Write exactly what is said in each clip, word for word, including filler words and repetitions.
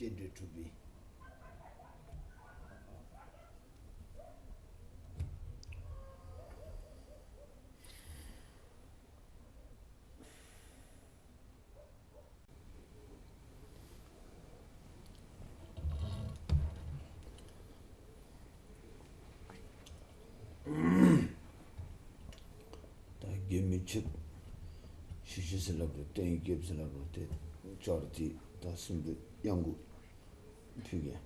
རྟེན་འབྲེལ་གྲུབ་པའི། ད་རྒྱུན་མི་འཆད། ཞི་ཞི་ཟེར་ལབ་རེད། གཏན་རྒྱབ་ཟེར་ལབ་རེད། དེ་ཅོག་རེ་དེ་ད་གསུམ་དུ་དབྱངས་དགུ་ཕུལ་གྱི།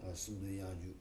ཨ། གསུམ་དུ་དབྱངས་འཇུག་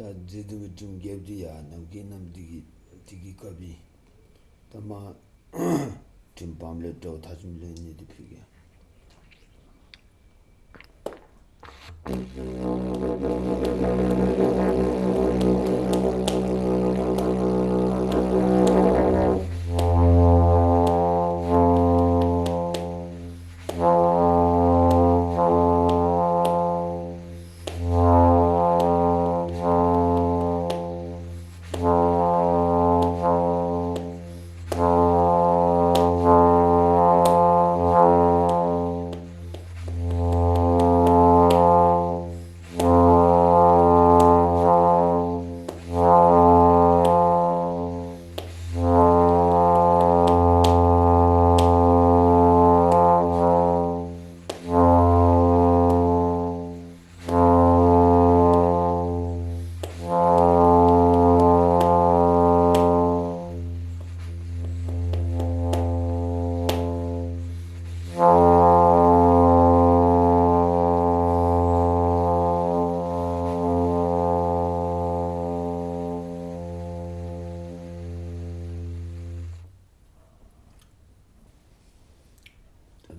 ད་མཛེས་སྡུག་གི་སྒྲོམ་རྒྱབ་དུས་ཡ། ནམ་མཁའི་གནམ་འདི་གི་དེ་གི་སྐབས་ཡིན། ད་མ་སྒྲོམ་བམ་ལས་འགྲོ་ཐ་ཆུམ་ལོན་ནི་དེ་ཕུལ་གྱི།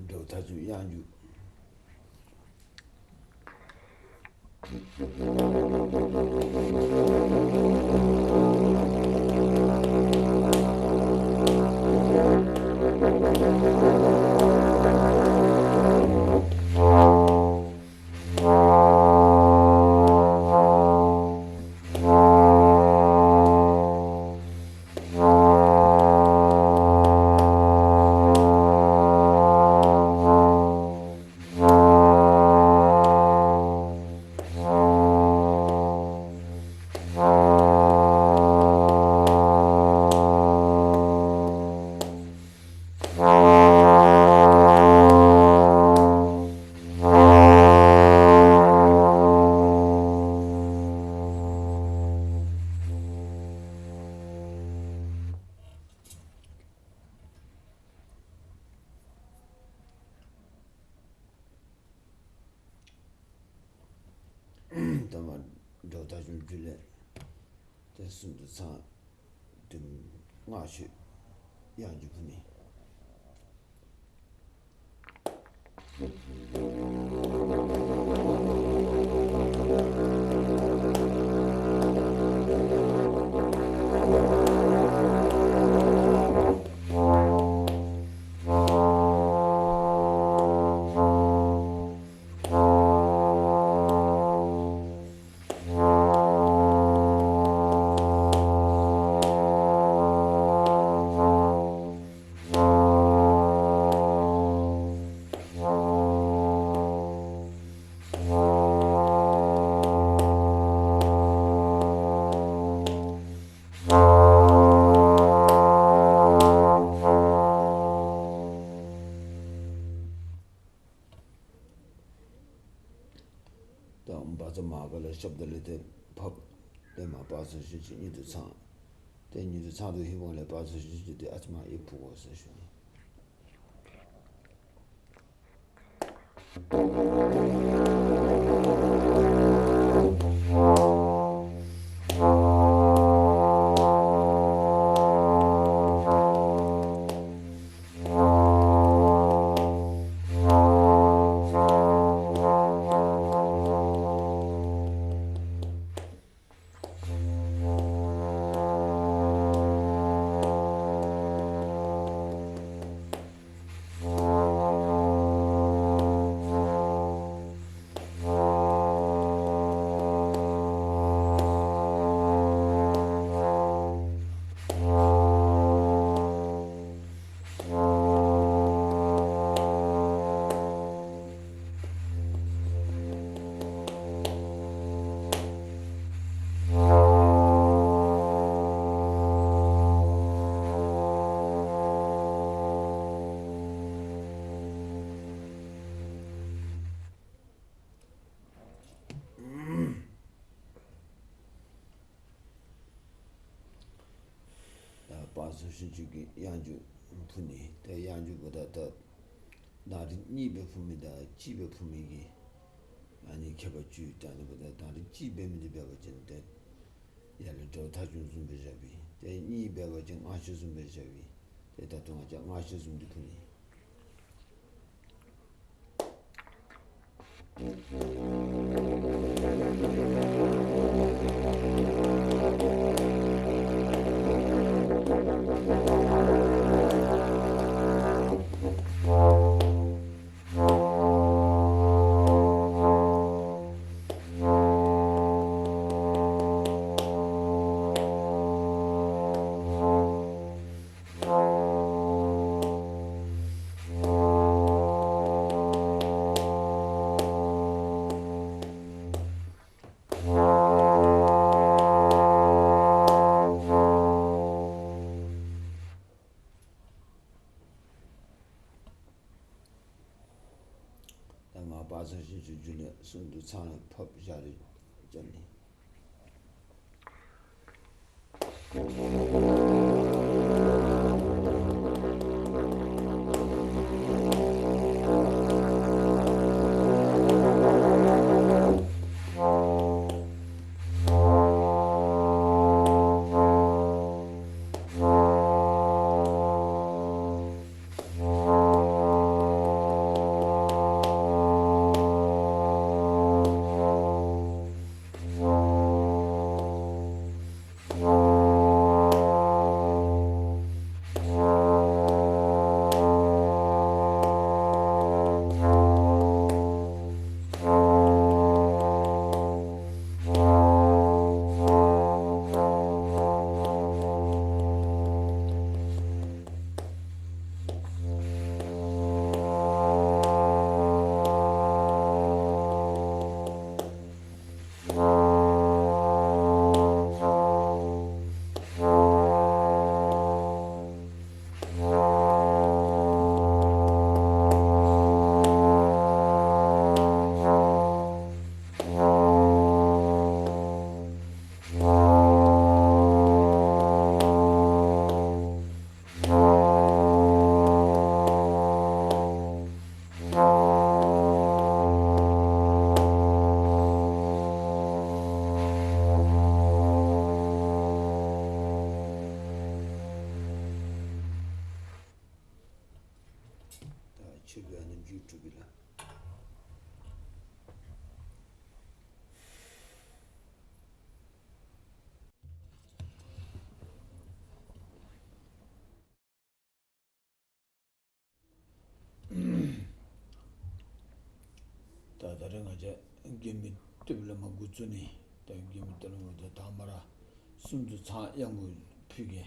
འགྲོ་ཐ་ཆུ་དབྱངས་འཇུག་འགྲོ་ཐག་ཆུང་རྒྱུད་ལས། དེ་གསུམ་དུ་ཚང་བདུན། སྔགས་ཆོས་དབྱངས་ཀྱི་ཕུ་ནུ། དང་བཛྲ་མ་ཧཱ་ཀཱ་ལ་ཤབྡ་ལས་དེ་ཕབ། དེ་མ་དཔལ་འཚོ་ཞིང་སྐྱིད་གཉིས་དུ་ཚང་། དེ་གཉིས་དུ་ཚང་དུ་ཧི་བང་ལས་དཔལ་འཚོ་ཞིང་སྐྱིད་དེ་ཨ་ཙི་མ་ཨི་ཕུ་གོ་ཟེར་ཞུ། ད་དཔལ་འཚོ་ཞིང་སྐྱིད་ཀྱི་དབྱངས་ཀྱི་ཕུ་ནུ། དེ་དབྱངས་ཀྱི་བུ་ད་ད་དང་རིགས་གཉིས་པའི་ཕུ་མི་དང་གཅིག་པའི་ཕུ་མི་གི་ཨ་ནི་ཁྱད་པར་བཅུ་དང་ནི་བུ་ད་དང་རིགས་གཅིག་པའི་མི་འདི་འབད་བ་ཅིན་དེ་ཡར་ལས་འགྲོ་ཐག་ཆུང་བཟུམ་སྦེ་བཞག་པས། དེ་གཉིས་འབད་བ་ཅིན་སྔགས་ཆོས་བཟུམ་སྦེ་བཞག་པས། དེ་ད་དུང་ང་བཅས་སྔགས་ཆོས་བཟུམ་འདི་ཕུ་ནུ། ད་ང་དཔལ་འཚོ་ཞིང་སྐྱིད་རྒྱུད་ལས་གསུམ་དུ་ཚང་ལ་ཕབ་བཞག་རེ་བཅོམ་ནི། གྲུབ་པ་ལ། ད་ད་རེས་ང་ཚོ་མགོན་པོའི་སྟོད་ལ་མ་འགོ་བཙུགས་ནས། ད་མགོན་པོའི་སྟོད་ལ་མ་འགོ་བཙུགས། དང་པ་ར་གསུམ་དུ་ཚངས་དབྱངས་སྐུ་ཕུལ་གྱི།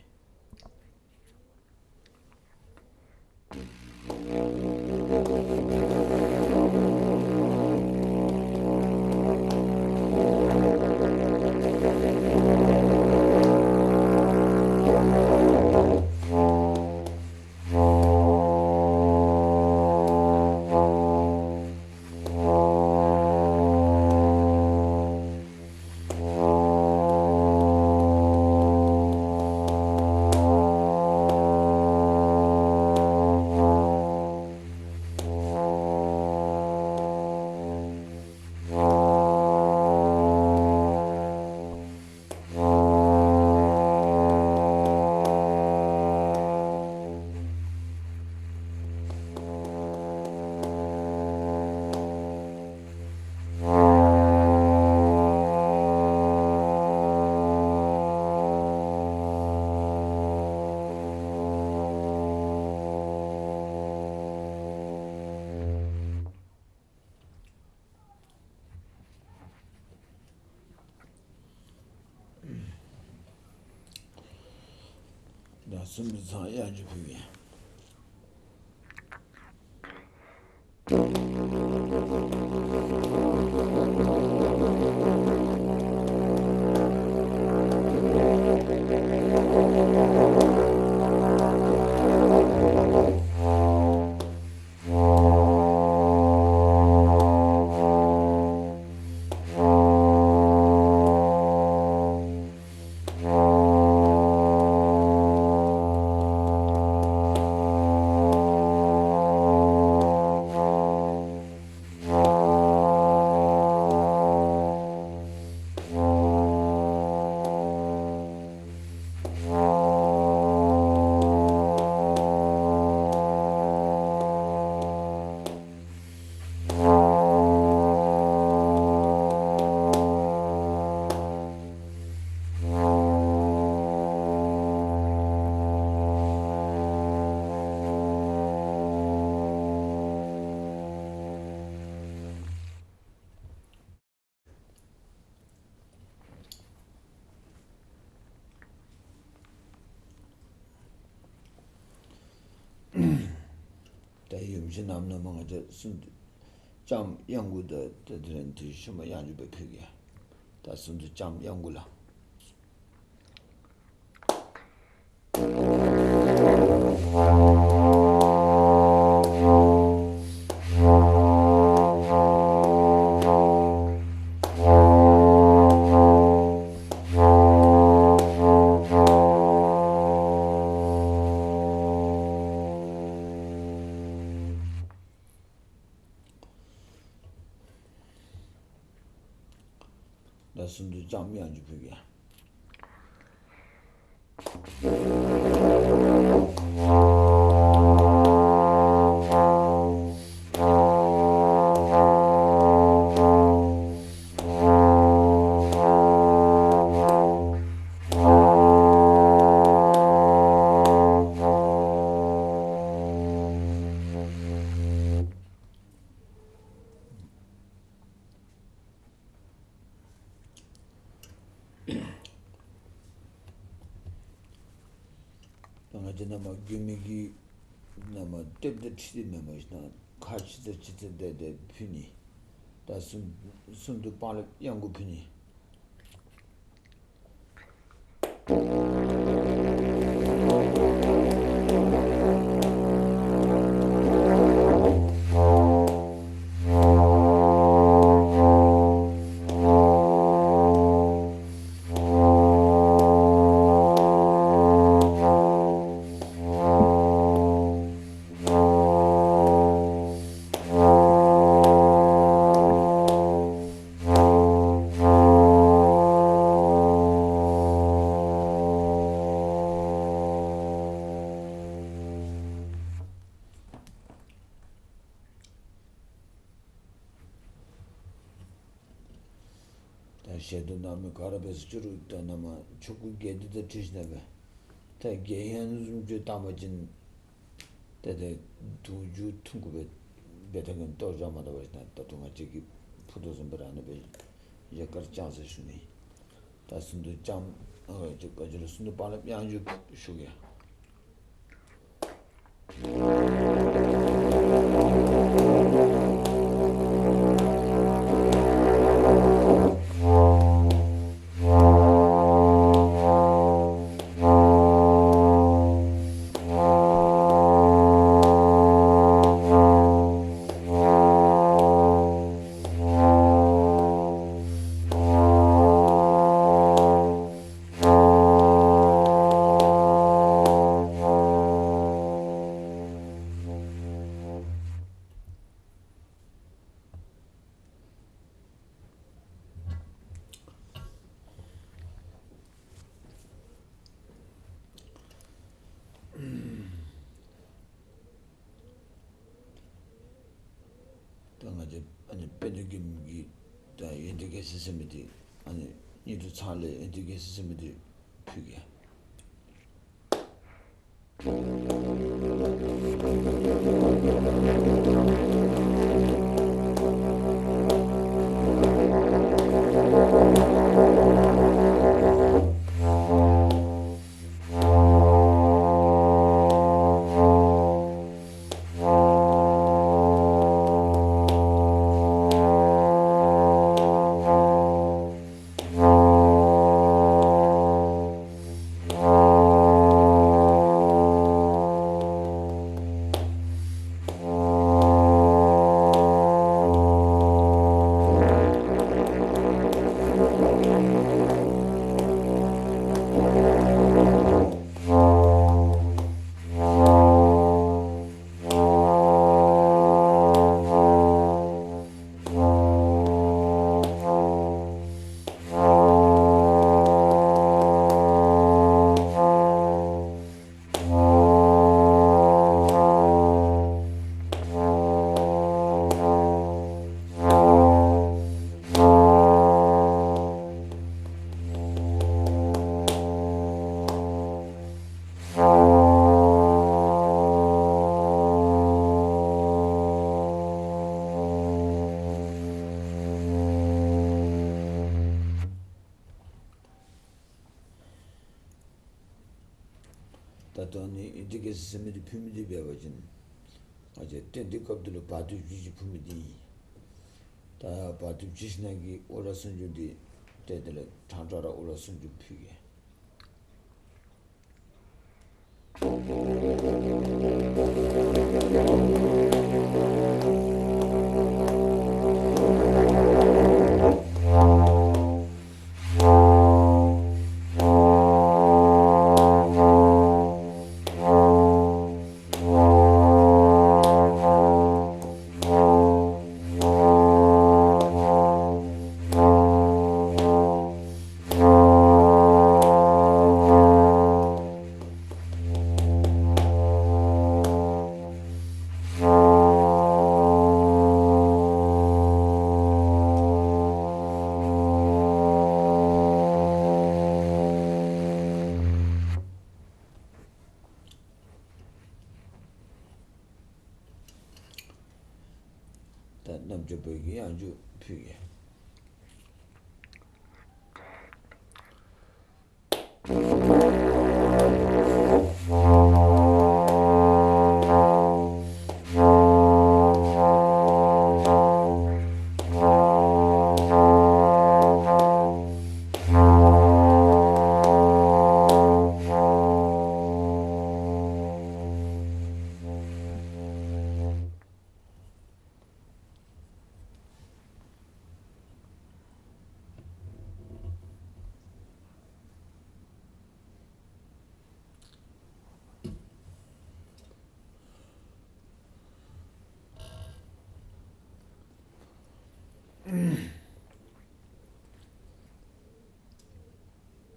ད་གསུམ་དུ་ཚངས་དབྱངས་སྐུ་ཕུལ་གྱི། ད་ཡུམ་ཆེན་ནམ་ནམ་ང་ཚོ་གསུམ་དུ་ལྕམ་དབྱངས་སྐུ་དང་། ད་དེ་རིང་དུས་ཕྱི་མ་དབྱངས་སྐྱུག་པ་ཕུལ་གྱི། ད་གསུམ་དུ་ལྕམ་དབྱངས་སྐུ་ལ། ད་གསུམ་དུ་ལྕམ་དབྱངས་སྐྱུག་ཕུལ་གྱི། ད་ང་ཚོ་རྣམ་པ་མགོན་མེད་ཀྱི་རྣམ་པ་སྟོབས་དང་ཁྲི་སྟེགས་མེད་པ་ཞིག་དང་། ཁ་ཕྱི་ཙམ་ཕྱི་ཙམ་བསྡད་བསྡད་ཕུལ་ནས། ད་གསུམ་གསུམ་དུ་དཔང་ལ་དབྱངས་སྐུ་ཕུལ་ནས། ཞལ་དུ་ན་མི་ག་ར་བས་སུ་ཅི་རུ་ལྟ་ན་མ་ཆོ་གུ་བརྒྱད་འདི་དང་བྲིས་ན་བས། ད་རྒྱལ་ཡང་བཟུང་བཅོས་བཏང་བ་ཅིན། ཏེ་ཏེ་དུང་ཅུ་ཐུང་གུ་བེ་བེ་ཐང་གི་གཏོར་བྱ་མ་ད་བ་ཞིག་ན་ད་དུང་ང་ཅིག་གི་ཕུ་ཏོ་སུམ་པ་ར་ནི་བེ་ཡ་ཀར་ཅང་ཟེར་ཞུ་ནི། ད་སུན་དུ་ཅང་ཨ་ཅིག་ག་ཅི་རུ་སུན་དུ་པ་ལ་དབྱངས་ཅིག་ཞུ་གེ། ད་ང་ཚོ་ཨ་ནི་དཔལ་ལྡན་དགེ་འདུན་གྱི་ད་ཡོན་ཏན་རྒྱལ་མཚན་ཟེར་མི་དེ་ཨ་ནི་སྙན་ཐོས་ཚང་ལས་ཡོན་ཏན་རྒྱལ་མཚན་ཟེར་མི་དེ་ཕུལ་གེ། ད་དུང་ནི་ཡོན་ཏན་རྒྱལ་མཚན་ཟེར་མི་དེ་ཕུལ་མི་དེ་འབད་བ་ཅིན། ང་ཚོས་ཏན་ཏན་སྐབས་དེ་ལ་བར་དོ་བཅུ་གཅིག་ཕུལ་མི་དེ་ཡིན། ད་བར་དོ་བཅུ་གཅིག་ནང་གི་ཨོ་ར་སུམ་ཅུ་དེ་ཏན་ཏན་ལ་ཁྲང་ཁྲ་ར་ཨོ་ར་སུམ་ཅུ་ཕུལ་གེ། ད་རྣམ་འབྱོར་བོད་ཀྱི་དབྱངས་ཅིག་ཕུལ་གེ།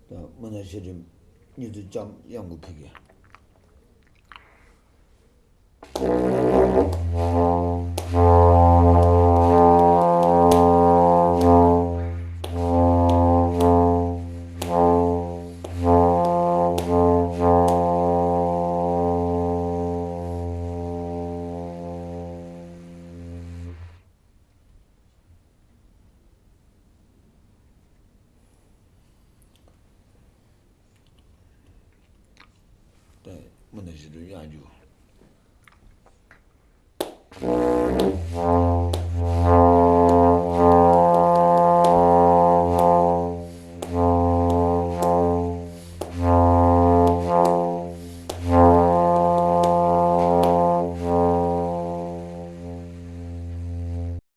ད་སྨོན་ལམ་བཤད་རིམ་གཉིས་དུ་ལྕམ་དབྱངས་སྐུ་ཕུལ་གྱི། མུ་ན་ཞི་ཀྲུང་གཡང་རྒྱུ།